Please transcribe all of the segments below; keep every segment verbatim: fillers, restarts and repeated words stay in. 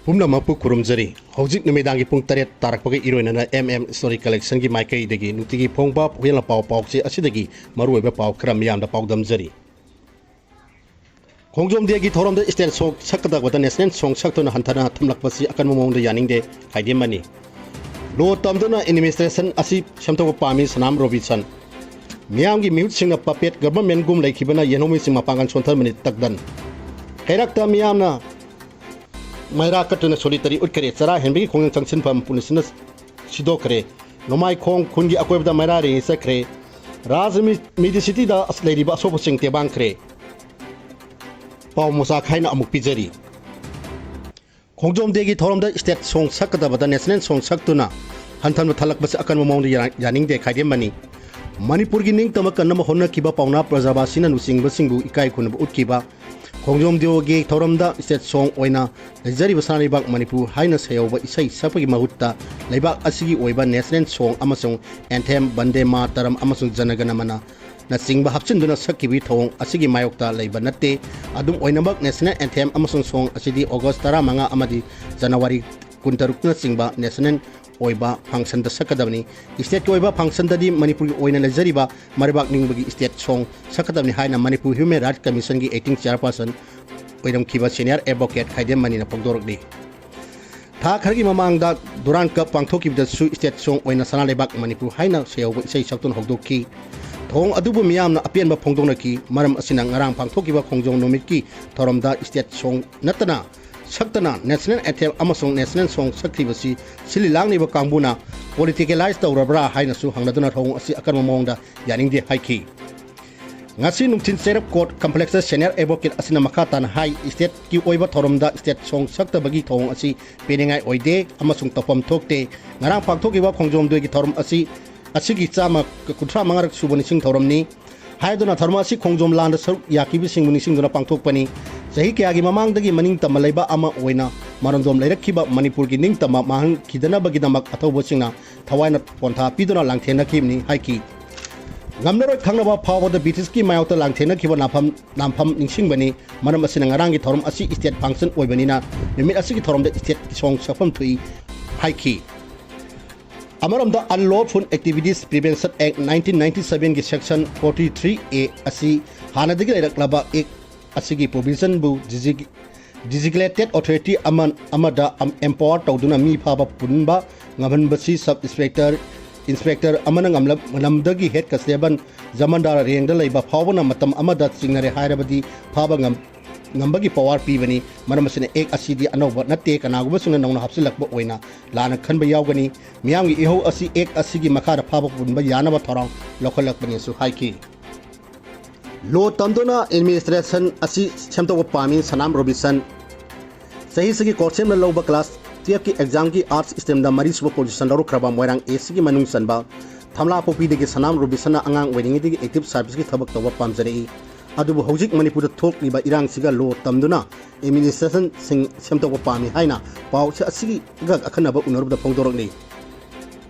ꯄꯨꯝꯅꯃꯛꯄꯨ ꯈꯨꯔꯨꯝꯖꯔꯤ꯫ ꯍꯧꯖꯤꯛ ꯅꯨꯃꯤꯗꯥꯡꯒꯤ ꯄꯨꯡ ꯇꯔꯦꯠ ꯇꯥꯔꯛꯄꯒ ꯏꯔꯣꯏꯅꯅ M M Story Collectionꯒꯤ ꯃꯥꯏꯀꯩꯗꯒꯤ ꯅꯨꯡꯇꯤꯒꯤ ꯐꯣꯡꯕ ꯍꯨꯏꯌꯦꯟ ꯂꯄꯥꯎ ꯄꯥꯎꯆꯦ ꯑꯁꯤꯗꯒꯤ ꯃꯔꯨꯑꯣꯏꯕ ꯄꯥꯎ ꯈꯔ ꯃꯤꯌꯥꯝꯗ ꯄꯥꯎꯗꯝꯖꯔꯤ꯫ ꯈꯣꯡꯖꯣꯝ Dayꯒꯤ ꯊꯧꯔꯝꯗ state song ꯁꯛꯀꯗꯕꯗ national song ꯁꯛꯇꯨꯅ ꯍꯟꯊꯅ ꯊꯝꯂꯛꯄꯁꯤ ꯑꯀꯟꯕ ꯃꯑꯣꯡꯗ ꯌꯥꯅꯤꯡꯗꯦ, ꯈꯥꯏꯗꯦꯝ ꯃꯅꯤ꯫ Law ꯇꯝꯗꯨꯅ administration ꯑꯁꯤ ꯁꯦꯝꯗꯣꯛꯄ ꯄꯥꯝꯃꯤ, ꯁꯅꯥꯝ ꯔꯣꯕꯤꯟꯁꯟ꯫ ꯃꯤꯌꯥꯝꯒꯤ ꯃꯤꯍꯨꯠꯁꯤꯡꯅ puppet governmentꯒꯨꯝ ꯂꯩꯈꯤꯕꯅ ꯌꯦꯜꯍꯧꯃꯤꯁꯤꯡ ꯃꯄꯥꯡꯒꯜ ꯁꯣꯟꯊꯔꯝꯕꯅꯤ, ꯇꯛꯗꯟ꯫ ꯀꯩꯔꯛꯇ ꯃꯤꯌꯥꯝꯅ ꯃꯩꯔꯥ ꯀꯠꯇꯨꯅ solidarity ꯎꯠꯈ꯭ꯔꯦ꯫ ꯆꯔꯥ ꯍꯦꯟꯕꯒꯤ ꯈꯣꯡꯖꯪ ꯆꯪꯁꯤꯟꯐꯝ ꯄꯨꯂꯤꯁꯅ ꯁꯤꯗꯣꯛꯈ꯭ꯔꯦ꯫ ꯅꯣꯡꯃꯥꯏꯈꯣꯡ ꯈꯨꯟꯒꯤ ꯑꯀꯣꯏꯕꯗ ꯃꯩꯔꯥ rally ꯆꯠꯈ꯭ꯔꯦ꯫ ꯔꯥꯖ ꯃꯤ-, Medicityꯗ ꯑꯁ ꯂꯩꯔꯤꯕ ꯑꯁꯣꯛꯄꯁꯤꯡ ꯇꯦꯕꯥꯡꯈ꯭ꯔꯦ꯫ ꯄꯥꯎ ꯃꯆꯥ ꯈꯥꯏꯅ ꯑꯃꯨꯛ ꯄꯤꯖꯔꯤ꯫ ꯈꯣꯡꯖꯣꯝ Dayꯒꯤ ꯊꯧꯔꯝꯗ state song ꯁꯛꯀꯗꯕꯗ national song ꯁꯛꯇꯨꯅ ꯍꯟꯊꯅ ꯊꯜꯂꯛꯄꯁꯤ ꯑꯀꯟꯕ ꯃꯑꯣꯡꯗ ꯌꯥ-, ꯌꯥꯅꯤꯡꯗꯦ, ꯈꯥꯏꯗꯦꯝ ꯃꯅꯤ꯫ ꯃꯅꯤꯄꯨꯔꯒꯤ ꯅꯤꯡꯇꯝꯕ ꯀꯟꯅꯕ ꯍꯣꯠꯅꯈꯤꯕ ꯄꯥꯎꯅꯥ ꯄ꯭ꯔꯖꯥꯕꯥꯁꯤꯅ ꯂꯨꯆꯤꯡꯕꯁꯤꯡꯕꯨ ꯏꯀꯥꯏ ꯈꯨꯝꯅꯕ ꯎꯠꯈꯤꯕ꯫ ꯈꯣꯡꯖꯣꯝ Dayꯒꯤ ꯊꯧꯔꯝꯗ state song ꯑꯣꯏꯅ ꯂꯩꯖꯔꯤꯕ ꯁꯅꯥ ꯂꯩꯕꯥꯛ ꯃꯅꯤꯄꯨꯔ ꯍꯥꯏꯅ ꯁꯩꯍꯧꯕ ꯏꯁꯩ ꯁꯛꯄꯒꯤ ꯃꯍꯨꯠꯇ ꯂꯩꯕꯥꯛ ꯑꯁꯤꯒꯤ ꯑꯣꯏꯕ national song ꯑꯃꯁꯨꯡ anthem, ꯕꯟꯗꯦ ꯃꯥꯇꯔꯝ ꯑꯃꯁꯨꯡ ꯖꯅꯒꯅ ꯃꯅ ꯅꯆꯤꯡꯕ ꯍꯥꯞꯆꯤꯟꯗꯨꯅ ꯁꯛꯈꯤꯕꯒꯤ ꯊꯧꯑꯣꯡ ꯑꯁꯤꯒꯤ ꯃꯥꯌꯣꯛꯇ ꯂꯩꯕ ꯅꯠꯇꯦ꯫ ꯑꯗꯨꯝ ꯑꯣꯏꯅꯃꯛ, national anthem ꯑꯃꯁꯨꯡ song ꯑꯁꯤꯗꯤ August ꯇꯔꯥꯃꯉꯥ ꯑꯃꯗꯤ January ꯀꯨꯟꯇꯔꯨꯛꯅꯆꯤꯡꯕ national ꯑꯣꯏꯕ functionꯗ ꯁꯛꯀꯗꯕꯅꯤ꯫ Stateꯀꯤ ꯑꯣꯏꯕ functionꯗꯗꯤ ꯃꯅꯤꯄꯨꯔꯒꯤ ꯑꯣꯏꯅ ꯂꯩꯖꯔꯤꯕ ꯃꯔꯩꯕꯥꯛ ꯅꯤꯡꯕꯒꯤ state song ꯁꯛꯀꯗꯕꯅꯤ ꯍꯥꯏꯅ Manipur Human Rights Commissionꯒꯤ acting chairperson ꯑꯣꯏꯔꯝꯈꯤꯕ senior advocate ꯈꯥꯏꯗꯦꯝ ꯃꯅꯤꯅ ꯐꯣꯡꯗꯣꯔꯛꯂꯤ꯫ ꯊꯥ ꯈꯔꯒꯤ ꯃꯃꯥꯡꯗ Durand Cup ꯄꯥꯡꯊꯣꯛꯈꯤꯕꯗꯁꯨ state song ꯑꯣꯏꯅ ꯁꯅꯥ ꯂꯩꯕꯥꯛ ꯃꯅꯤꯄꯨꯔ ꯍꯥꯏꯅ ꯁꯩꯍꯧꯕ ꯏꯁꯩ ꯁꯛꯇꯨꯅ ꯍꯧꯗꯣꯛꯈꯤ꯫ ꯊꯧꯑꯣꯡ ꯑꯗꯨꯕꯨ ꯃꯤꯌꯥꯝꯅ ꯑꯄꯦꯟꯕ ꯐꯣꯡꯗꯣꯛꯅꯈꯤ꯫ ꯃꯔꯝ ꯑꯁꯤꯅ ꯉꯔꯥꯡ ꯄꯥꯡꯊꯣꯛꯈꯤꯕ ꯈꯣꯡꯖꯣꯝ ꯅꯨꯃꯤꯠꯀꯤ ꯊꯧꯔꯝꯗ state song ꯅꯠꯇꯅ ꯁꯛꯇꯅ national anthem ꯑꯃꯁꯨꯡ national song ꯁꯛꯈꯤꯕꯁꯤ ꯁꯤꯜꯂꯤ ꯂꯥꯡꯂꯤꯕ ꯀꯥꯡꯕꯨꯅ politicalize ꯇꯧꯔꯕ꯭ꯔꯥ ꯍꯥꯏꯅꯁꯨ ꯍꯪꯅꯗꯨꯅ ꯊꯧꯑꯣꯡ ꯑꯁꯤ ꯑꯀꯟꯕ ꯃꯑꯣꯡꯗ ꯌꯥꯅꯤꯡꯗꯦ ꯍꯥꯏꯈꯤ꯫ ꯉꯁꯤ ꯅꯨꯡꯊꯤꯜ ꯆꯩꯔꯞ court complexꯇ senior advocate ꯑꯁꯤꯅ ꯃꯈꯥ ꯇꯥꯅ ꯍꯥꯏ, stateꯀꯤ ꯑꯣꯏꯕ ꯊꯧꯔꯝꯗ state song ꯁꯛꯇꯕꯒꯤ ꯊꯧꯑꯣꯡ ꯑꯁꯤ ꯄꯦꯟꯅꯤꯡꯉꯥꯏ ꯑꯣꯏꯗꯦ ꯑꯃꯁꯨꯡ ꯇꯧꯐꯝ ꯊꯣꯛꯇꯦ꯫ ꯉꯔꯥꯡ ꯄꯥꯡꯊꯣꯛꯈꯤꯕ ꯈꯣꯡꯖꯣꯝ Dayꯒꯤ ꯊꯧꯔꯝ ꯑꯁꯤ, ꯑꯁꯤꯒꯤ ꯆꯥꯝꯃ ꯀꯨꯟꯊ꯭ꯔꯥ ꯃꯉꯥꯔꯛ ꯁꯨꯕ ꯅꯤꯡꯁꯤꯡ ꯊꯧꯔꯝꯅꯤ꯫ ꯍꯥꯏꯗꯨꯅ ꯊꯧꯔꯝ ꯑꯁꯤ ꯈꯣꯡꯖꯣꯝ ꯂꯥꯟꯗ ꯁꯔꯨꯛ ꯌꯥꯈꯤꯕꯁꯤꯡꯕꯨ ꯅꯤꯡꯁꯤꯡꯗꯨꯅ ꯄꯥꯡꯊꯣꯛꯄꯅꯤ꯫ ꯆꯍꯤ ꯀꯌꯥꯒꯤ ꯃꯃꯥꯡꯗꯒꯤ ꯃꯅꯤꯡꯇꯝꯕ ꯂꯩꯕꯥꯛ ꯑꯃ ꯑꯣꯏꯅ ꯃꯔꯣꯝꯗꯣꯝ ꯂꯩꯔꯛꯈꯤꯕ ꯃꯅꯤꯄꯨꯔꯒꯤ ꯅꯤꯡꯇꯝꯕ ꯃꯥꯡꯍꯟꯈꯤꯗꯅꯕꯒꯤꯗꯃꯛ ꯑꯊꯧꯕꯁꯤꯡꯅ ꯊꯋꯥꯏꯅ ꯄꯣꯟꯊꯥ ꯄꯤꯗꯨꯅ ꯂꯥꯡꯊꯦꯡꯅꯈꯤꯕꯅꯤ ꯍꯥꯏꯈꯤ꯫ ꯉꯝꯂꯔꯣꯏ ꯈꯪꯅꯕ ꯐꯥꯎꯕꯗ ꯕ꯭ꯔꯤꯇꯤꯁꯀꯤ ꯃꯥꯌꯣꯛꯇ ꯂꯥꯡꯊꯦꯡꯅꯈꯤꯕ ꯅꯥꯐꯝ ꯅꯥꯝꯐꯝ ꯅꯤꯡꯁꯤꯡꯕꯅꯤ꯫ ꯃꯔꯝ ꯑꯁꯤꯅ ꯉꯔꯥꯡꯒꯤ ꯊꯧꯔꯝ ꯑꯁꯤ state function ꯑꯣꯏꯕꯅꯤꯅ ꯅꯨꯃꯤꯠ ꯑꯁꯤꯒꯤ ꯊꯧꯔꯝꯗ stateꯀꯤ song ꯁꯛꯐꯝ ꯊꯣꯛꯏ ꯍꯥꯏꯈꯤ꯫ ꯑꯃꯔꯣꯝꯗ Unlawful Activities Prevention Act nineteen ninety sevenꯒꯤ section forty three A ꯑꯁꯤ ꯍꯥꯟꯅꯗꯒꯤ ꯂꯩꯔꯛꯂꯕ act ꯑꯁꯤꯒꯤ provisionꯕꯨ desi-, designated authority ꯑꯃ, ꯑꯃꯗ empower ꯇꯧꯗꯨꯅ ꯃꯤ ꯐꯥꯕ ꯄꯨꯟꯕ ꯉꯝꯍꯟꯕꯁꯤ sub inspector, inspector ꯑꯃꯅ ꯉꯝꯂꯝ-, ꯉꯝꯂꯝꯗꯒꯤ head constable, ꯖꯃꯥꯟꯗꯥꯔ rankꯗ ꯂꯩꯕ ꯐꯥꯎꯕꯅ ꯃꯇꯝ ꯑꯃꯗ ꯆꯤꯡꯅꯔꯦ ꯍꯥꯏꯔꯕꯗꯤ ꯐꯥꯕ ꯉꯝ-, ꯉꯝꯕꯒꯤ power ꯄꯤꯕꯅꯤ꯫ ꯃꯔꯝ ꯑꯁꯤꯅ act ꯑꯁꯤꯗꯤ ꯑꯅꯧꯕ ꯅꯠꯇꯦ, ꯀꯅꯥꯒꯨꯝꯕꯁꯤꯡꯅ ꯅꯧꯅ ꯍꯥꯞꯆꯤꯜꯂꯛꯄ ꯑꯣꯏꯅ ꯂꯥꯟꯅ ꯈꯟꯕ ꯌꯥꯎꯒꯅꯤ꯫ ꯃꯤꯌꯥꯝꯒꯤ ꯏꯍꯧ ꯑꯁꯤ act ꯑꯁꯤꯒꯤ ꯃꯈꯥꯗ ꯐꯥꯕ ꯄꯨꯟꯕ ꯌꯥꯅꯕ ꯊꯧꯔꯥꯡ ꯂꯧꯈꯠꯂꯛꯄꯅꯤꯁꯨ ꯍꯥꯏꯈꯤ꯫ Law ꯇꯝꯗꯨꯅ administration ꯑꯁꯤ ꯁꯦꯝꯗꯣꯛꯄ ꯄꯥꯝꯃꯤ ꯁꯅꯥꯝ ꯔꯣꯕꯤꯟꯁꯟ꯫ ꯆꯍꯤꯁꯤꯒꯤ ꯀꯣꯔꯁꯦꯝꯅ ꯂꯧꯕ class twelveꯀꯤ examꯒꯤ arts streamꯗ ꯃꯔꯤꯁꯨꯕ position ꯂꯧꯔꯛꯈ꯭ꯔꯕ ꯃꯣꯏꯔꯥꯡ Eastꯀꯤ ꯃꯅꯨꯡ ꯆꯟꯕ ꯊꯝꯂꯥꯄꯣꯛꯄꯤꯗꯒꯤ ꯁꯅꯥꯝ ꯔꯣꯕꯤꯟꯁꯟꯅ ꯑꯉꯥꯡ ꯑꯣꯏꯔꯤꯉꯩꯗꯒꯤ active serviceꯀꯤ ꯊꯕꯛ ꯇꯧꯕ ꯄꯥꯝꯖꯔꯛꯏ꯫ ꯑꯗꯨꯕꯨ ꯍꯧꯖꯤꯛ ꯃꯅꯤꯄꯨꯔꯗ ꯊꯣꯛꯂꯤꯕ ꯏꯔꯥꯡꯁꯤꯒ law ꯇꯝꯗꯨꯅ administrationꯁꯤꯡ ꯁꯦꯝꯗꯣꯛꯄ ꯄꯥꯝꯃꯤ ꯍꯥꯏꯅ ꯄꯥꯎ ꯑꯁꯤꯒ ꯑꯈꯟꯅꯕ ꯎꯅꯔꯨꯕꯗ ꯐꯣꯡꯗꯣꯔꯛꯂꯤ꯫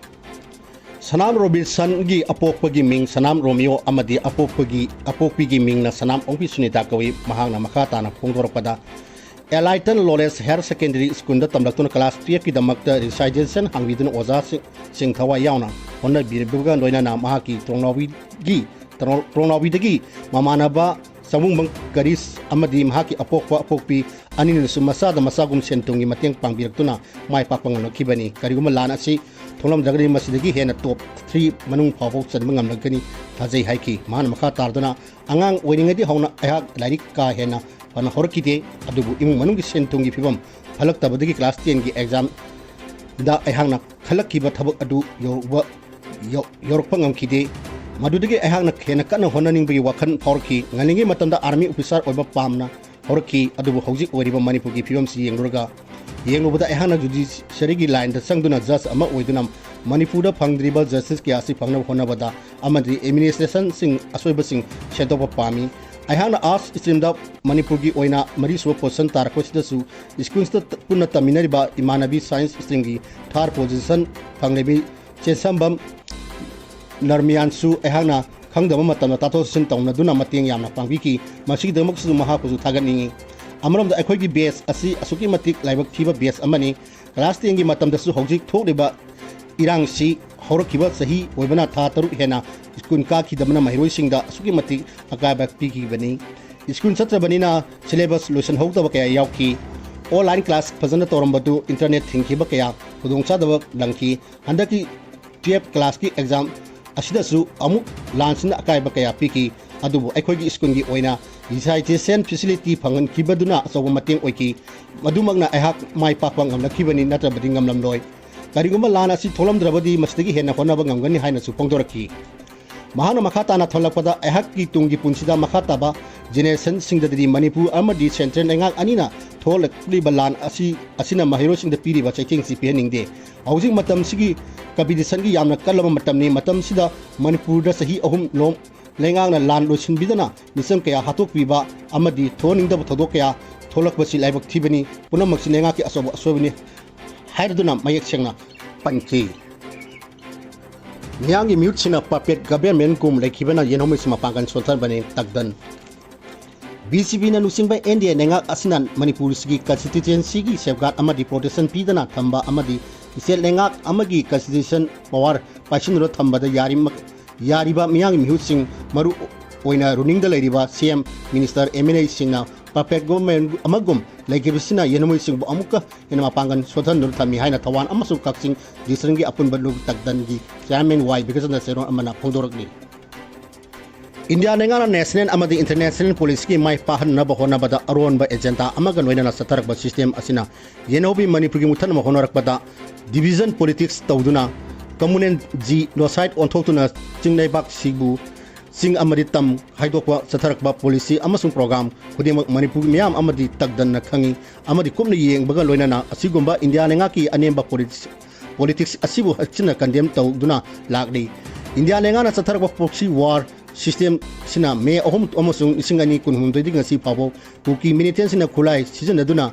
ꯁꯅꯥꯝ ꯔꯣꯕꯤꯟꯁꯟꯒꯤ ꯑꯄꯣꯛꯄꯒꯤ ꯃꯤꯡ ꯁꯅꯥꯝ ꯔꯣꯃꯤꯌꯣ ꯑꯃꯗꯤ ꯑꯄꯣꯛꯄꯒꯤ, ꯑꯄꯣꯛꯄꯤꯒꯤ ꯃꯤꯡꯅ ꯁꯅꯥꯝ ꯑꯣꯡꯕꯤ ꯁꯨꯅꯤꯇꯥ ꯀꯧꯏ꯫ ꯃꯍꯥꯛꯅ ꯃꯈꯥ ꯇꯥꯅ ꯐꯣꯡꯗꯣꯔꯛꯄꯗ, Enlighten Knowledge Higher Secondary Schoolꯗ ꯇꯝꯂꯛꯇꯨꯅ class twelveꯀꯤꯗꯃꯛꯇ registration ꯍꯥꯡꯕꯤꯗꯨꯅ ꯑꯣꯖꯥꯁꯤꯡ, ꯁꯤꯡ ꯊꯋꯥꯏ ꯌꯥꯎꯅ ꯍꯣꯠꯅꯕꯤꯕꯒ ꯂꯣꯏꯅꯅ ꯃꯍꯥꯛꯀꯤ ꯇ꯭ꯔꯣꯡꯅꯥꯎꯕꯤꯒꯤ, ꯇ꯭ꯔꯣꯡ-, ꯇ꯭ꯔꯣꯡꯅꯥꯎꯕꯤꯗꯒꯤ ꯃꯃꯥꯟꯅꯕ ꯆꯥꯃꯨꯡꯕꯝ ꯀꯔꯤꯁ ꯑꯃꯗꯤ ꯃꯍꯥꯛꯀꯤ ꯑꯄꯣꯛꯄ ꯑꯄꯣꯛꯄꯤ ꯑꯅꯤꯅꯁꯨ ꯃꯆꯥꯗ ꯃꯆꯥꯒꯨꯝ ꯁꯦꯟ ꯊꯨꯝꯒꯤ ꯃꯇꯦꯡ ꯄꯥꯡꯕꯤꯔꯛꯇꯨꯅ ꯃꯥꯏ ꯄꯥꯛꯄ ꯉꯝꯂꯛꯈꯤꯕꯅꯤ꯫ ꯀꯔꯤꯒꯨꯝꯕ ꯂꯥꯟ ꯑꯁꯤ ꯊꯣꯛꯂꯝꯗ꯭ꯔꯒꯗꯤ ꯃꯁꯤꯗꯒꯤ ꯍꯦꯟꯅ top three ꯃꯅꯨꯡ ꯐꯥꯎꯕ ꯆꯟꯕ ꯉꯝꯂꯛꯀꯅꯤ ꯊꯥꯖꯩ ꯍꯥꯏꯈꯤ꯫ ꯃꯍꯥꯛꯅ ꯃꯈꯥ ꯇꯥꯔꯗꯨꯅ, "ꯑꯉꯥꯡ ꯑꯣꯏꯔꯤꯉꯩꯗꯒꯤ ꯍꯧꯅ ꯑꯩꯍꯥꯛ ꯂꯥꯏꯔꯤꯛ ꯀꯥ ꯍꯦꯟꯅ ꯐꯅ ꯍꯧꯔꯛꯈꯤꯗꯦ, ꯑꯗꯨꯕꯨ ꯏꯃꯨꯡ ꯃꯅꯨꯡꯒꯤ ꯁꯦꯟ ꯊꯨꯝꯒꯤ ꯐꯤꯕꯝ ꯐꯠꯂꯛꯇꯕꯗꯒꯤ class tenꯒꯤ examꯗ ꯑꯩꯍꯥꯛꯅ ꯈꯜꯂꯛꯈꯤꯕ ꯊꯕꯛ ꯑꯗꯨ ꯌꯧꯕ, ꯌꯧ-, ꯌꯧꯔꯛꯄ ꯉꯝꯈꯤꯗꯦ꯫ ꯃꯗꯨꯗꯒꯤ ꯑꯩꯍꯥꯛꯅ ꯍꯦꯟꯅ ꯀꯟꯅ ꯍꯣꯠꯅꯅꯤꯡꯕꯒꯤ ꯋꯥꯈꯜ ꯐꯥꯎꯔꯛꯈꯤ꯫ ꯉꯜꯂꯤꯉꯩ ꯃꯇꯝꯗ army officer ꯑꯣꯏꯕ ꯄꯥꯝꯅ ꯍꯧꯔꯛꯈꯤ, ꯑꯗꯨꯕꯨ ꯍꯧꯖꯤꯛ ꯑꯣꯏꯔꯤꯕ ꯃꯅꯤꯄꯨꯔꯒꯤ ꯐꯤꯕꯝꯁꯤ ꯌꯦꯡꯂꯨꯔꯒ, ꯌꯦꯡꯂꯨꯕꯗ ꯑꯩꯍꯥꯛꯅ judiciaryꯒꯤ lineꯗ ꯆꯪꯗꯨꯅ judge ꯑꯃ ꯑꯣꯏꯗꯨꯅ ꯃꯅꯤꯄꯨꯔꯗ ꯐꯪꯗ꯭ꯔꯤꯕ ꯖꯁꯇꯤꯁ ꯀꯌꯥ ꯑꯁꯤ ꯐꯪꯅꯕ ꯍꯣꯠꯅꯕꯗ ꯑꯃꯗꯤ ꯑꯦꯗꯃꯤꯅꯤꯁꯇ꯭ꯔꯦꯁꯟꯁꯤꯡ ꯑꯁꯣꯏꯕꯁꯤꯡ ꯁꯦꯡꯗꯣꯛꯄ ꯄꯥꯝꯃꯤ꯫ ꯑꯩꯍꯥꯛꯅ ꯑꯥꯔꯠꯁ ꯁ꯭ꯇ꯭ꯔꯤꯝꯗ ꯃꯅꯤꯄꯨꯔꯒꯤ ꯑꯣꯏꯅ ꯃꯔꯤꯁꯨꯕ ꯄꯣꯖꯤꯁꯟ ꯇꯥꯔꯛꯄꯁꯤꯗꯁꯨ ꯁ꯭ꯀꯨꯜꯁꯤꯗ ꯄꯨꯟꯅ ꯇꯝꯃꯤꯟꯅꯔꯤꯕ ꯏꯃꯥꯟꯅꯕꯤ ꯁꯥꯏꯟꯁ ꯁ꯭ꯇ꯭ꯔꯤꯝꯒꯤ ꯊꯥꯔꯠ ꯄꯣꯖꯤꯁꯟ ꯐꯪꯂꯤꯕꯤ ꯆꯦꯟꯁꯝꯕꯝ ꯅꯔꯃꯤꯌꯥꯟꯁꯨ ꯑꯩꯍꯥꯛꯅ ꯈꯪꯗꯕ ꯃꯇꯝꯗ ꯇꯥꯊꯣꯛ ꯇꯥꯁꯤꯟ ꯇꯧꯅꯗꯨꯅ ꯃꯇꯦꯡ ꯌꯥꯝꯅ ꯄꯥꯡꯕꯤꯈꯤ꯫ ꯃꯁꯤꯒꯤꯗꯃꯛꯁꯨ ꯃꯍꯥꯛꯄꯨꯁꯨ ꯊꯥꯒꯠꯅꯤꯡꯏ꯫ ꯑꯃꯔꯣꯝꯗ ꯑꯩꯈꯣꯏꯒꯤ ꯕꯦꯁ ꯑꯁꯤ ꯑꯁꯨꯛꯀꯤ ꯃꯇꯤꯛ ꯂꯥꯏꯕꯛ ꯊꯤꯕ ꯕꯦꯁ ꯑꯃꯅꯤ꯫ ꯀ꯭ꯂꯥꯁ ꯇꯦꯟꯒꯤ ꯃꯇꯝꯗꯁꯨ ꯍꯧꯖꯤꯛ ꯊꯣꯛꯂꯤꯕ ꯏꯔꯥꯡꯁꯤ ꯍꯧꯔꯛꯈꯤꯕ ꯆꯍꯤ ꯑꯣꯏꯕꯅ ꯊꯥ ꯇꯔꯨꯛ ꯍꯦꯟꯅ ꯁ꯭ꯀꯨꯜ ꯀꯥꯈꯤꯗꯕꯅ ꯃꯍꯩꯔꯣꯏꯁꯤꯡꯗ ꯑꯁꯨꯛꯀꯤ ꯃꯇꯤꯛ ꯑꯀꯥꯏꯕ ꯄꯤꯈꯤꯕꯅꯤ꯫ ꯁ꯭ꯀꯨꯜ ꯆꯠꯇ꯭ꯔꯕꯅꯤꯅ ꯁꯤꯂꯦꯕꯁ ꯂꯣꯏꯁꯤꯟꯍꯧꯗꯕ ꯀꯌꯥ ꯌꯥꯎꯈꯤ꯫ ꯑꯣꯟꯂꯥꯏꯟ ꯀ꯭ꯂꯥꯁ ꯐꯖꯅ ꯇꯧꯔꯝꯕꯗꯨ ꯏꯟꯇꯔꯅꯦꯠ ꯊꯤꯡꯈꯤꯕ ꯀꯌꯥ ꯈꯨꯗꯣꯡꯆꯥꯗꯕ ꯅꯪꯈꯤ꯫ ꯍꯟꯗꯛꯀꯤ ꯇꯨꯌꯦꯜꯐ ꯀ꯭ꯂꯥꯁꯀꯤ ꯑꯦꯛꯖꯥꯝ ꯑꯁꯤꯗꯁꯨ ꯑꯃꯨꯛ ꯂꯥꯟꯁꯤꯅ ꯑꯀꯥꯏꯕ ꯀꯌꯥ ꯄꯤꯈꯤ꯫ ꯑꯗꯨꯕꯨ ꯑꯩꯈꯣꯏꯒꯤ ꯁ꯭ꯀꯨꯜꯒꯤ ꯑꯣꯏꯅ ꯔꯤꯁꯥꯏꯇꯦꯁꯟ ꯐꯦꯁꯤꯂꯤꯇꯤ ꯐꯪꯍꯟꯈꯤꯕꯗꯨꯅ ꯑꯆꯧꯕ ꯃꯇꯦꯡ ꯑꯣꯏꯈꯤ꯫ ꯃꯗꯨꯃꯛꯅ ꯑꯩꯍꯥꯛ ꯃꯥꯏ ꯄꯥꯛꯄ ꯉꯝꯂꯛꯈꯤꯕꯅꯤ, ꯅꯠꯇ꯭ꯔꯕꯗꯤ ꯉꯝꯂꯝꯂꯣꯏ꯫ ꯀꯔꯤꯒꯨꯝꯕ ꯂꯥꯟ ꯑꯁꯤ ꯊꯣꯛꯂꯝꯗ꯭ꯔꯕꯗꯤ ꯃꯁꯤꯗꯒꯤ ꯍꯦꯟꯅ ꯍꯣꯠꯅꯕ ꯉꯝꯒꯅꯤ ꯍꯥꯏꯅꯁꯨ ꯐꯣꯡꯗꯣꯔꯛꯈꯤ꯫ ꯃꯍꯥꯛꯅ ꯃꯈꯥ ꯇꯥꯅ ꯊꯝꯂꯛꯄꯗ, ꯑꯩꯍꯥꯛꯀꯤ ꯇꯨꯡꯒꯤ ꯄꯨꯟꯁꯤꯗ ꯃꯈꯥ ꯇꯥꯕ ꯖꯦꯅꯦꯔꯦꯁꯟꯁꯤꯡꯗꯗꯤ ꯃꯅꯤꯄꯨꯔ ꯑꯃꯗꯤ ꯁꯦꯟꯇ꯭ꯔꯦꯜ ꯂꯩꯉꯥꯛ ꯑꯅꯤꯅ ꯊꯣꯛꯂꯛꯂꯤꯕ ꯂꯥꯟ ꯑꯁꯤ, ꯑꯁꯤꯅ ꯃꯍꯩꯔꯣꯏꯁꯤꯡꯗ ꯄꯤꯔꯤꯕ ꯆꯩꯊꯦꯡꯁꯤ ꯄꯤꯍꯟꯅꯤꯡꯗꯦ꯫ ꯍꯧꯖꯤꯛ ꯃꯇꯝꯁꯤꯒꯤ ꯀꯝꯄꯤꯇꯤꯁꯟꯒꯤ ꯌꯥꯝꯅ ꯀꯜꯂꯕ ꯃꯇꯝꯅꯤ꯫ ꯃꯇꯝꯁꯤꯗ ꯃꯅꯤꯄꯨꯔꯗ ꯆꯍꯤ ꯑꯍꯨꯝ ꯂꯣꯝ ꯂꯩꯉꯥꯛꯅ ꯂꯥꯟ ꯂꯣꯏꯁꯤꯟꯕꯤꯗꯅ ꯃꯤꯆꯝ ꯀꯌꯥ ꯍꯥꯠꯇꯣꯛꯄꯤꯕ ꯑꯃꯗꯤ ꯊꯣꯛꯍꯟꯅꯤꯡꯗꯕ ꯊꯧꯗꯣꯛ ꯀꯌꯥ ꯊꯣꯛꯂꯛꯄꯁꯤ ꯂꯥꯏꯕꯛ ꯊꯤꯕꯅꯤ꯫ ꯄꯨꯝꯅꯃꯛꯁꯤ ꯂꯩꯉꯥꯛꯀꯤ ꯑꯆꯧꯕ ꯑꯁꯣꯏꯕꯅꯤ ꯍꯥꯏꯗꯨꯅ ꯃꯌꯦꯛ ꯁꯦꯡꯅ ꯄꯟꯈꯤ꯫ ꯃꯤꯌꯥꯝꯒꯤ ꯃꯤꯍꯨꯠꯁꯤꯡꯅ puppet government ꯒꯨꯝ ꯂꯩꯈꯤꯕꯅ ꯌꯦꯟꯍꯧꯃꯤꯁꯤ ꯃꯄꯥꯡꯒꯜ ꯁꯣꯟꯊꯔꯕꯅꯤ꯫ ꯇꯛꯗꯟ꯫ ꯕꯤ ꯖꯦ ꯄꯤꯅ ꯂꯨꯆꯤꯡꯕ ꯑꯦꯟ ꯗꯤ ꯑꯦ ꯂꯩꯉꯥꯛ ꯑꯁꯤꯅ ꯃꯅꯤꯄꯨꯔꯁꯤꯒꯤ ꯀꯟꯁꯇꯤꯇ꯭ꯌꯨꯁꯟꯁꯤꯒꯤ ꯁꯦꯐꯒꯥꯔꯗ ꯑꯃꯗꯤ ꯄ꯭ꯔꯣꯇꯦꯛꯁꯟ ꯄꯤꯗꯅ ꯊꯝꯕ ꯑꯃꯗꯤ ꯁ꯭ꯇꯦꯠ ꯂꯩꯉꯥꯛ ꯑꯃꯒꯤ ꯀꯟꯁꯇꯤꯇ꯭ꯌꯨꯁꯟ ꯄꯋꯥꯔ ꯄꯥꯏꯁꯤꯟꯗꯨꯅ ꯊꯝꯕꯗ ꯌꯥꯔꯤꯃ-, ꯌꯥꯔꯤꯕ ꯃꯤꯌꯥꯝꯒꯤ ꯃꯤꯍꯨꯠꯁꯤꯡ, ꯃꯔꯨ ꯑꯣꯏꯅ ꯔꯨꯂꯤꯡꯗ ꯂꯩꯔꯤꯕ C M, minister, M L ꯑꯦꯁꯤꯡꯅ puppet government ꯑꯃꯒꯨꯝ ꯂꯩꯈꯤꯕꯁꯤꯅ ꯌꯦꯟꯍꯧꯃꯤꯁꯤꯡꯕꯨ ꯑꯃꯨꯛꯀ ꯍꯦꯟꯅ ꯃꯄꯥꯡꯒꯜ ꯁꯣꯟꯊꯍꯟꯗꯨꯅ ꯊꯝꯃꯤ ꯍꯥꯏꯅ ꯊꯧꯕꯥꯜ ꯑꯃꯁꯨꯡ ꯀꯛꯆꯤꯡ ꯗꯤꯁꯇ꯭ꯔꯤꯛꯀꯤ ꯑꯄꯨꯟꯕ ꯂꯨꯞ ꯇꯛꯗꯟꯒꯤ ꯆꯤꯌꯥꯔꯃꯦꯟ ꯋꯥꯏ ꯕꯤꯀ꯭ꯔꯝꯆꯟꯗ꯭ꯔ ꯆꯦꯔꯣꯟ ꯑꯃꯅ ꯐꯣꯡꯗꯣꯔꯛꯂꯤ꯫ ꯏꯟꯗꯤꯌꯥ ꯂꯩꯉꯥꯛꯅ ꯅꯦꯁꯅꯦꯜ ꯑꯃꯗꯤ ꯏꯟꯇꯔꯅꯦꯁꯅꯦꯜ ꯄꯣꯂꯤꯁꯤꯒꯤ ꯃꯥꯏ ꯄꯥꯛꯍꯟꯅꯕ ꯍꯣꯠꯅꯕꯗ ꯑꯔꯣꯟꯕ ꯑꯦꯖꯦꯟꯗꯥ ꯑꯃꯒ ꯂꯣꯏꯅꯅ ꯆꯠꯊꯔꯛꯄ ꯁꯤꯁꯇꯦꯝ ꯑꯁꯤꯅ ꯌꯦꯟꯍꯧꯃꯤ ꯃꯅꯤꯄꯨꯔꯒꯤ ꯃꯨꯠꯊꯠꯅꯕ ꯍꯣꯠꯅꯔꯛꯄꯗ ꯗꯤꯚꯤꯖꯟ ꯄꯣꯂꯤꯇꯤꯛꯁ ꯇꯧꯗꯨꯅ ꯀꯝꯃꯨꯅꯦꯜ ꯖꯤꯅꯣꯁꯥꯏꯠ ꯑꯣꯟꯊꯣꯛꯇꯨꯅ ꯆꯤꯡ ꯂꯩꯕꯥꯛꯁꯤꯕꯨ ꯆꯤꯡ ꯑꯃꯗꯤ ꯇꯝ ꯈꯥꯏꯗꯣꯛꯄ ꯆꯠꯊꯔꯛꯄ ꯄꯣꯂꯤꯁꯤ ꯑꯃꯁꯨꯡ ꯄ꯭ꯔꯣꯒ꯭ꯔꯥꯝ ꯈꯨꯗꯤꯡꯃꯛ ꯃꯅꯤꯄꯨꯔꯒꯤ ꯃꯤꯌꯥꯝ ꯑꯃꯗꯤ ꯇꯛꯗꯟꯅ ꯈꯪꯏ ꯑꯃꯗꯤ ꯀꯨꯞꯅ ꯌꯦꯡꯕꯒ ꯂꯣꯏꯅꯅ ꯑꯁꯤꯒꯨꯝꯕ ꯏꯟꯗꯤꯌꯥ ꯂꯩꯉꯥꯛꯀꯤ ꯑꯅꯦꯝꯕ ꯄꯣꯂꯤꯁꯤ politics ꯑꯁꯤꯕꯨ ꯍꯛꯆꯤꯟꯅ condemn ꯇꯧꯗꯨꯅ ꯂꯥꯛꯂꯤ꯫ ꯏꯟꯗꯤꯌꯥ ꯂꯩꯉꯥꯛꯅ ꯆꯠꯊꯔꯛꯄ proxy war system ꯁꯤꯅ ꯃꯦ ꯑꯍꯨꯝ ꯑꯃꯁꯨꯡ ꯂꯤꯁꯤꯡ ꯑꯅꯤ ꯀꯨꯟꯍꯨꯝꯗꯣꯏꯗꯒꯤ ꯉꯁꯤ ꯐꯥꯎꯕ ꯀꯨꯀꯤ militantꯁꯤꯡꯅ ꯈꯨꯠꯂꯥꯏ ꯁꯤꯖꯤꯟꯅꯗꯨꯅ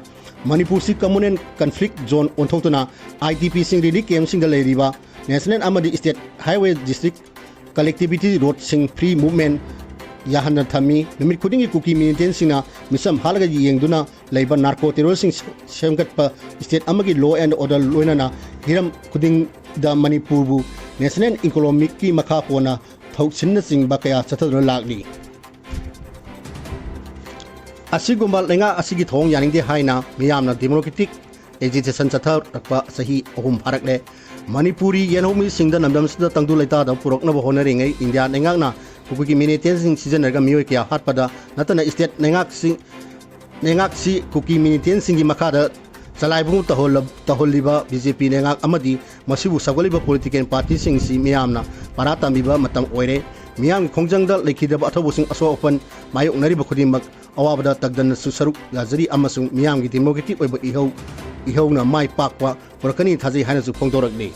ꯃꯅꯤꯄꯨꯔꯁꯤ communal conflict zone ꯑꯣꯟꯊꯣꯛꯇꯨꯅ IDPꯁꯤꯡ relief campꯁꯤꯡꯗ ꯂꯩꯔꯤꯕ national ꯑꯃꯗꯤ state highway district connectivity roadꯁꯤꯡ free movement ꯌꯥꯍꯟꯗꯅ ꯊꯝꯃꯤ꯫ ꯅꯨꯃꯤꯠ ꯈꯨꯗꯤꯡꯒꯤ ꯀꯨꯀꯤ militantꯁꯤꯡꯅ ꯃꯤꯆꯝ ꯍꯥꯠꯂꯒ ꯌꯦꯡꯗꯨꯅ ꯂꯩꯕ narco terrorꯁꯤꯡ ꯁꯦꯝꯒꯠꯄ state ꯑꯃꯒꯤ law and order ꯂꯣꯏꯅꯅ ꯍꯤꯔꯝ ꯈꯨꯗꯤꯡꯗ ꯃꯅꯤꯄꯨꯔꯕꯨ national economicꯀꯤ ꯃꯈꯥ ꯄꯣꯟꯅ ꯊꯧꯁꯤꯟꯅꯆꯤꯡꯕ ꯀꯌꯥ ꯆꯠꯊꯗꯨꯅ ꯂꯥꯛꯂꯤ꯫ ꯑꯁꯤꯒꯨꯝꯕ ꯂꯩꯉꯥꯛ ꯑꯁꯤꯒꯤ ꯊꯧꯑꯣꯡ ꯌꯥꯅꯤꯡꯗꯦ ꯍꯥꯏꯅ ꯃꯤꯌꯥꯝꯅ democratic agitation ꯆꯠꯊꯔꯛꯄ ꯆꯍꯤ ꯑꯍꯨꯝ ꯐꯥꯔꯛꯂꯦ꯫ ꯃꯅꯤꯄꯨꯔꯤ ꯌꯦꯜꯍꯧꯃꯤꯁꯤꯡꯗ ꯂꯝꯗꯝꯁꯤꯗ ꯇꯪꯗꯨ ꯂꯩꯇꯥꯗꯕ ꯄꯨꯔꯛꯅꯕ ꯍꯣꯠꯅꯔꯤꯉꯩ ꯏꯟꯗꯤꯌꯥ ꯂꯩꯉꯥꯛꯅ ꯀꯨꯀꯤ militantꯁꯤꯡ ꯁꯤꯖꯤꯟꯅꯔꯒ ꯃꯤꯑꯣꯏ ꯀꯌꯥ ꯍꯥꯠꯄꯗ ꯅꯠꯇꯅ state ꯂꯩꯉꯥꯛꯁꯤ ꯂꯩꯉꯥꯛꯁꯤ ꯀꯨꯀꯤ militantꯁꯤꯡꯒꯤ ꯃꯈꯥꯗ ꯆꯂꯥꯏꯕꯒꯨꯝ ꯇꯧꯍꯜꯂ-, ꯇꯧꯍꯜꯂꯤꯕ BJP ꯂꯩꯉꯥꯛ ꯑꯃꯗꯤ ꯃꯁꯤꯕꯨ ꯁꯧꯒꯠꯂꯤꯕ political partyꯁꯤꯡꯁꯤ ꯃꯤꯌꯥꯝꯅ ꯄꯥꯔꯥ ꯇꯝꯕꯤꯕ ꯃꯇꯝ ꯑꯣꯏꯔꯦ꯫ ꯃꯤꯌꯥꯝꯒꯤ ꯈꯣꯡꯖꯪꯗ ꯂꯩꯈꯤꯗꯕ ꯑꯊꯧꯕꯁꯤꯡ ꯑꯁꯣꯛ ꯑꯄꯟ ꯃꯥꯌꯣꯛꯅꯔꯤꯕ ꯈꯨꯗꯤꯡꯃꯛ ꯑꯋꯥꯕꯗ ꯇꯛꯗꯟꯅꯁꯨ ꯁꯔꯨꯛ ꯌꯥꯖꯔꯤ ꯑꯃꯁꯨꯡ ꯃꯤꯌꯥꯝꯒꯤ democratic ꯑꯣꯏꯕ ꯏꯍꯧ, ꯏꯍꯧꯅ ꯃꯥꯏ ꯄꯥꯛꯄ ꯄꯨꯔꯛꯀꯅꯤ ꯊꯥꯖꯩ ꯍꯥꯏꯅꯁꯨ ꯐꯣꯡꯗꯣꯔꯛꯂꯤ꯫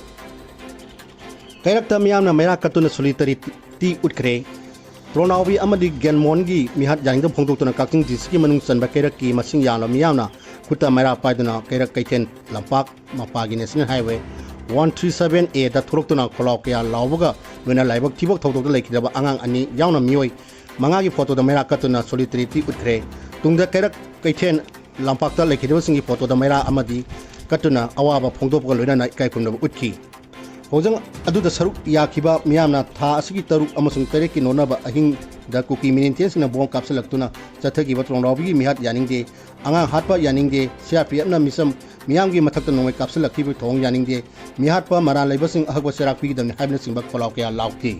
ꯀꯩꯔꯛꯇ ꯃꯤꯌꯥꯝꯅ ꯃꯩꯔꯥ ꯀꯠꯇꯨꯅ solidarity ꯎꯠꯈ꯭ꯔꯦ꯫ ꯇ꯭ꯔꯣꯅꯥꯎꯕꯤ ꯑꯃꯗꯤ ꯒꯦꯟꯃꯣꯟꯒꯤ ꯃꯤꯍꯥꯠ ꯌꯥꯅꯤꯡꯗꯕ ꯐꯣꯡꯗꯣꯛꯇꯨꯅ ꯀꯛꯆꯤꯡ districtꯀꯤ ꯃꯅꯨꯡ ꯆꯟꯕ ꯀꯩꯔꯛꯀꯤ ꯃꯁꯤꯡ ꯌꯥꯝꯂꯕ ꯃꯤꯌꯥꯝꯅ ꯈꯨꯠꯇ ꯃꯩꯔꯥ ꯄꯥꯏꯗꯨꯅ ꯀꯩꯔꯛ ꯀꯩꯊꯦꯜ ꯂꯝꯄꯥꯛ ꯃꯄꯥꯒꯤ national highway one three seven Aꯗ ꯊꯣꯛꯂꯛꯇꯨꯅ ꯈꯣꯜꯂꯥꯎ ꯀꯌꯥ ꯂꯥꯎꯕꯒ ꯂꯣꯏꯅ ꯂꯥꯏꯕꯛ ꯊꯤꯕ ꯊꯧꯗꯣꯛꯇ ꯂꯩꯈꯤꯗꯕ ꯑꯉꯥꯡ ꯑꯅꯤ ꯌꯥꯎꯅ ꯃꯤꯑꯣꯏ ꯃꯉꯥꯒꯤ photoꯗ ꯃꯩꯔꯥ ꯀꯠꯇꯨꯅ solidarity ꯎꯠꯈ꯭ꯔꯦ꯫ ꯇꯨꯡꯗ ꯀꯩꯔꯛ ꯀꯩꯊꯦꯜ ꯂꯝꯄꯥꯛꯇ ꯂꯩꯈꯤꯗꯕꯁꯤꯡꯒꯤ photoꯗ ꯃꯩꯔꯥ ꯑꯃꯗꯤ ꯀꯠꯇꯨꯅ ꯑꯋꯥꯕ ꯐꯣꯡꯗꯣꯛꯄꯒ ꯂꯣꯏꯅꯅ ꯏꯀꯥꯏ ꯈꯨꯝꯅꯕ ꯎꯠꯈꯤ꯫ ꯈꯣꯡꯖꯪ ꯑꯗꯨꯗ ꯁꯔꯨꯛ ꯌꯥꯈꯤꯕ ꯃꯤꯌꯥꯝꯅ ꯊꯥ ꯑꯁꯤꯒꯤ ꯇꯔꯨꯛ ꯑꯃꯁꯨꯡ ꯇꯔꯦꯠꯀꯤ ꯅꯣꯛꯅꯕ ꯑꯍꯤꯡꯗ ꯀꯨꯀꯤ militantꯁꯤꯡꯅ bomb ꯀꯥꯞꯁꯤꯜꯂꯛꯇꯨꯅ ꯆꯠꯊꯈꯤꯕ ꯇ꯭ꯔꯣꯡꯂꯥꯎꯕꯤꯒꯤ ꯃꯤꯍꯥꯠ ꯌꯥꯅꯤꯡꯗꯦ, ꯑꯉꯥꯡ ꯍꯥꯠꯄ ꯌꯥꯅꯤꯡꯗꯦ, CRPFꯅ ꯃꯤꯆꯝ ꯃꯤꯌꯥꯝꯒꯤ ꯃꯊꯛꯇ ꯅꯣꯡꯃꯩ ꯀꯥꯞꯁꯤꯜꯂꯛꯈꯤꯕ ꯊꯧꯑꯣꯡ ꯌꯥꯅꯤꯡꯗꯦ, ꯃꯤꯍꯥꯠꯄ ꯃꯔꯥꯜ ꯂꯩꯕꯁꯤꯡ ꯑꯍꯛꯄ ꯆꯩꯔꯥꯛ ꯄꯤꯒꯗꯕꯅꯤ ꯍꯥꯏꯕꯅꯆꯤꯡꯕ ꯈꯣꯜꯂꯥꯎ ꯀꯌꯥ ꯂꯥꯎꯈꯤ꯫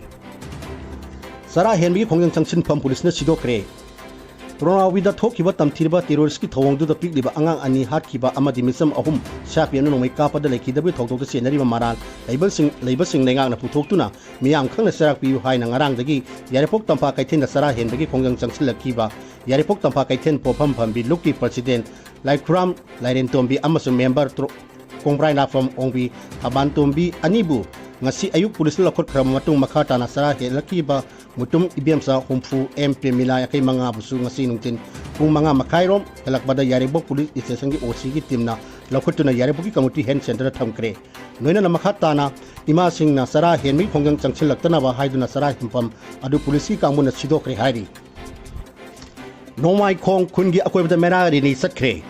ꯆꯔꯥ ꯍꯦꯟꯕꯒꯤ ꯈꯣꯡꯖꯪ ꯆꯪꯁꯤꯟꯐꯝ ꯄꯨꯂꯤꯁꯅ ꯁꯤꯗꯣꯛꯈ꯭ꯔꯦ꯫ ꯇ꯭ꯔꯣꯅꯥꯎꯕꯤꯗ ꯊꯣꯛꯈꯤꯕ ꯇꯝꯊꯤꯔꯕ terroristꯀꯤ ꯊꯧꯑꯣꯡꯗꯨꯗ ꯄꯤꯛꯂꯤꯕ ꯑꯉꯥꯡ ꯑꯅꯤ ꯍꯥꯠꯈꯤꯕ ꯑꯃꯗꯤ ꯃꯤꯆꯝ ꯑꯍꯨꯝ CRPFꯅ ꯅꯣꯡꯃꯩ ꯀꯥꯞꯄꯗ ꯂꯩꯈꯤꯗꯕꯒꯤ ꯊꯧꯗꯣꯛꯇ ꯆꯦꯟꯅꯔꯤꯕ ꯃꯔꯥꯜ ꯂꯩꯕꯁꯤꯡ, ꯂꯩꯕꯁꯤꯡ ꯂꯩꯉꯥꯛꯅ ꯄꯨꯊꯣꯛꯇꯨꯅ ꯃꯤꯌꯥꯝ ꯈꯪꯅ ꯆꯩꯔꯥꯛ ꯄꯤꯌꯨ ꯍꯥꯏꯅ ꯉꯔꯥꯡꯗꯒꯤ ꯌꯥꯏꯔꯤꯄꯣꯛ ꯇꯝꯐꯥ ꯀꯩꯊꯦꯜꯗ ꯆꯔꯥ ꯍꯦꯟꯕꯒꯤ ꯈꯣꯡꯖꯪ ꯆꯪꯁꯤꯜꯂꯛꯈꯤꯕ ꯌꯥꯏꯔꯤꯄꯣꯛ ꯇꯝꯐꯥ ꯀꯩꯊꯦꯜ ꯄꯣꯠꯐꯝ ꯐꯝꯕꯤ ꯂꯨꯞꯀꯤ president ꯂꯥꯏꯈꯨꯔꯥꯝ ꯂꯥꯏꯔꯦꯟꯇꯣꯝꯕꯤ ꯑꯃꯁꯨꯡ member ꯇ꯭ꯔꯣ-, ꯀꯣꯡꯕ꯭ꯔꯥꯏ ꯅꯥꯐꯝ ꯑꯣꯡꯕꯤ ꯊꯕꯥꯟꯇꯣꯝꯕꯤ ꯑꯅꯤꯕꯨ ꯉꯁꯤ ꯑꯌꯨꯛ ꯄꯨꯂꯤꯁꯅ ꯂꯧꯈꯠꯈ꯭ꯔꯕ ꯃꯇꯨꯡ, ꯃꯈꯥ ꯇꯥꯅ ꯆꯔꯥ ꯍꯦꯜꯂꯛꯈꯤꯕ ꯃꯨꯇꯨꯝ ꯏꯕꯦꯝꯆꯥ ꯍꯨꯝꯐꯨ ꯑꯦꯝ ꯄ꯭ꯔꯦꯃꯤꯂꯥ ꯌꯥꯡꯈꯩ ꯃꯉꯥꯕꯨꯁꯨ ꯉꯁꯤ ꯅꯨꯡꯊꯤꯜ ꯄꯨꯡ ꯃꯉꯥ ꯃꯈꯥꯏꯔꯣꯝ ꯍꯦꯜꯂꯛꯄꯗ ꯌꯥꯏꯔꯤꯄꯣꯛ ꯄꯨꯂꯤꯁ ꯁ꯭ꯇꯦꯁꯟꯒꯤ ꯑꯣ ꯁꯤꯒꯤ ꯇꯤꯝꯅ ꯂꯧꯈꯠꯇꯨꯅ ꯌꯥꯏꯔꯤꯄꯣꯛꯀꯤ ꯀꯝꯃ꯭ꯌꯨꯅꯤꯇꯤ ꯍꯦꯜꯊ ꯁꯦꯟꯇꯔꯗ ꯊꯝꯈ꯭ꯔꯦ꯫ ꯂꯣꯏꯅꯅ ꯃꯈꯥ ꯇꯥꯅ ꯏꯃꯥꯁꯤꯡꯅ ꯆꯔꯥ ꯍꯦꯟꯕꯒꯤ ꯈꯣꯡꯖꯪ ꯆꯪꯁꯤꯜꯂꯛꯇꯅꯕ ꯍꯥꯏꯗꯨꯅ ꯆꯔꯥ ꯍꯦꯟꯐꯝ ꯑꯗꯨ ꯄꯨꯂꯤꯁꯀꯤ ꯀꯥꯡꯕꯨꯅ ꯁꯤꯗꯣꯛꯈ꯭ꯔꯦ ꯍꯥꯏꯔꯤ꯫ ꯅꯣꯡꯃꯥꯏꯈꯣꯡ ꯈꯨꯟꯒꯤ ꯑꯀꯣꯏꯕꯗ ꯃꯦꯔꯥ ꯔꯦꯂꯤ ꯆꯠꯈ꯭ꯔꯦ꯫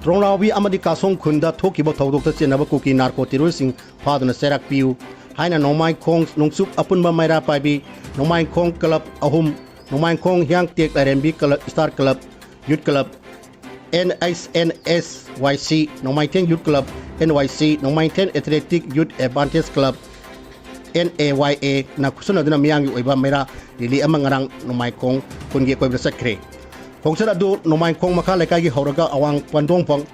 ꯇ꯭ꯔꯣꯡꯂꯥꯎꯕꯤ ꯑꯃꯗꯤ ꯀꯥꯁꯣꯡ ꯈꯨꯟꯗ ꯊꯣꯛꯈꯤꯕ ꯊꯧꯗꯣꯛꯇ ꯆꯦꯟꯅꯕ ꯀꯨꯀꯤ ꯅꯥꯔꯀꯣ ꯇꯦꯔꯣꯔꯤꯁꯁꯤꯡ ꯐꯥꯗꯨꯅ ꯆꯩꯔꯥꯛ ꯄꯤꯌꯨ ꯍꯥꯏꯅ ꯅꯣꯡꯃꯥꯏꯈꯣꯡ ꯅꯣꯡꯆꯨꯞ ꯑꯄꯨꯟꯕ ꯃꯩꯔꯥ ꯄꯥꯏꯕꯤ, ꯅꯣꯡꯃꯥꯏꯈꯣꯡ ꯀ꯭ꯂꯕ ꯑꯍꯨꯝ, Nongmaikhong Hiyangtek Lairembi club, star club, youth club, N H N S Y C, Nongmaithem youth club, N Y C, Nongmaithem athletic youth advantage club, N A Y A, ꯅ ꯈꯨꯠꯁꯝꯅꯗꯨꯅ ꯃꯤꯌꯥꯝꯒꯤ ꯑꯣꯏꯕ ꯃꯩꯔꯥ ꯔꯦꯂꯤ ꯑꯃ ꯉꯔꯥꯡ ꯅꯣꯡꯃꯥꯏꯈꯣꯡ ꯈꯨꯟꯒꯤ ꯑꯀꯣꯏꯕꯗ ꯆꯠꯈ꯭ꯔꯦ꯫ ꯈꯣꯡꯆꯠ ꯑꯗꯨ ꯅꯣꯡꯃꯥꯏꯈꯣꯡ ꯃꯈꯥ ꯂꯩꯀꯥꯏꯒꯤ ꯍꯧꯔꯒ ꯑꯋꯥꯡ ꯄꯟꯗꯣꯡꯐꯝ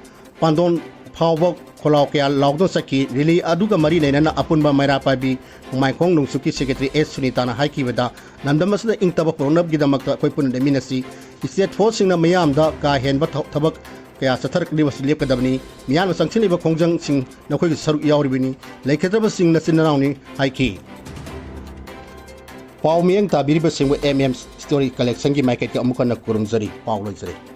ꯄꯥꯟꯗꯣꯟ ꯐꯥꯎꯕ ꯈꯣꯜꯂꯥꯎ ꯀꯌꯥ ꯂꯥꯎꯗꯨꯅ ꯆꯠꯈꯤ꯫ ꯔꯦꯂꯤ ꯑꯗꯨꯒ ꯃꯔꯤ ꯂꯩꯅꯅ ꯑꯄꯨꯟꯕ ꯃꯩꯔꯥ ꯄꯥꯏꯕꯤ ꯅꯣꯡꯃꯥꯏꯈꯣꯡ ꯅꯣꯡꯆꯨꯞꯀꯤ ꯁꯦꯀ꯭ꯔꯦꯇꯔꯤ ꯑꯦꯁ ꯁꯨꯅꯤꯇꯥꯅ ꯍꯥꯏꯈꯤꯕꯗ, ꯂꯝꯗꯝ ꯑꯁꯤꯗ ꯏꯪ ꯇꯞꯄ ꯄꯨꯔꯛꯅꯕꯒꯤꯗꯃꯛꯇ ꯑꯩꯈꯣꯏ ꯄꯨꯟꯅ ꯂꯦꯞꯃꯤꯟꯅꯁꯤ꯫ ꯁ꯭ꯇꯦꯠ ꯐꯣꯔꯁꯁꯤꯡꯅ ꯃꯤꯌꯥꯝꯗ ꯀꯥ ꯍꯦꯟꯕ ꯊ-, ꯊꯕꯛ ꯀꯌꯥ ꯆꯠꯊꯔꯛꯂꯤꯕꯁꯤ ꯂꯦꯞꯀꯗꯕꯅꯤ꯫ ꯃꯤꯌꯥꯝꯅ ꯆꯪꯁꯤꯜꯂꯤꯕ ꯈꯣꯡꯖꯪꯁꯤꯡ ꯅꯈꯣꯏꯒꯤ ꯁꯔꯨꯛ ꯌꯥꯎꯔꯤꯕꯅꯤ꯫ ꯂꯩꯈꯤꯗ꯭ꯔꯕꯁꯤꯡ ꯅꯆꯤꯟ ꯅꯅꯥꯎꯅꯤ ꯍꯥꯏꯈꯤ꯫ ꯄꯥꯎ ꯃꯤꯠꯌꯦꯡ ꯇꯥꯕꯤꯔꯤꯕꯁꯤꯡꯕꯨ ꯑꯦꯝ ꯑꯦꯝ ꯁ꯭ꯇꯣꯔꯤ ꯀꯂꯦꯛꯁꯟꯒꯤ ꯃꯥꯏꯀꯩꯗꯒꯤ ꯑꯃꯨꯛ ꯍꯟꯅ ꯈꯨꯔꯨꯝꯖꯔꯤ꯫ ꯄꯥꯎ ꯂꯣꯏꯖꯔꯦ꯫